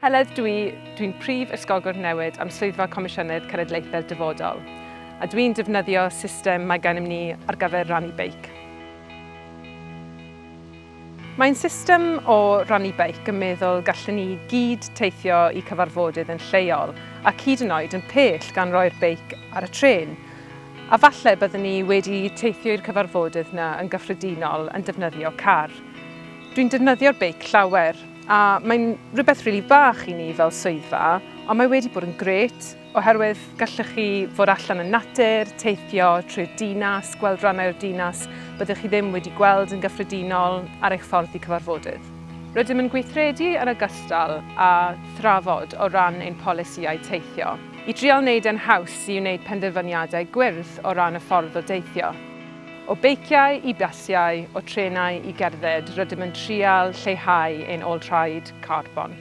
Heledd dwi, dwi'n prif ysgogwr newid am Swyddfa Comisiynydd Cenedlaethau'r Dyfodol, a dwi'n defnyddio system mae gennym ni ar gyfer rannu beic. Mae'n system o rannu beic yn meddwl gallen ni gyd teithio i cyfarfodydd yn lleol ac hyd yn oed yn pell gan roi'r beic ar y trên. A falle byddwn ni wedi teithio i'r cyfarfodydd 'na yn gyffredinol yn defnyddio car. Dwi'n defnyddio'r beic llawer, a mae'n rhywbeth rili bach i ni fel swyddfa, ond mae wedi bod yn grêt, oherwydd gallwch chi fod allan yn natur, teithio trwy'r dinas, gweld rhannau o'r dinas byddwch chi ddim wedi gweld yn gyffredinol ar eich ffordd i cyfarfodydd. Rydym yn gweithredu yn ogystal â thrafod o ran ein polisïau teithio, i drial wneud e'n haws i wneud penderfyniadau gwyrdd o ran y ffordd o deithio. O beiciau i bysiau, o trenau i gerdded, rydym yn trial lleihau ein ôl-traed carbon.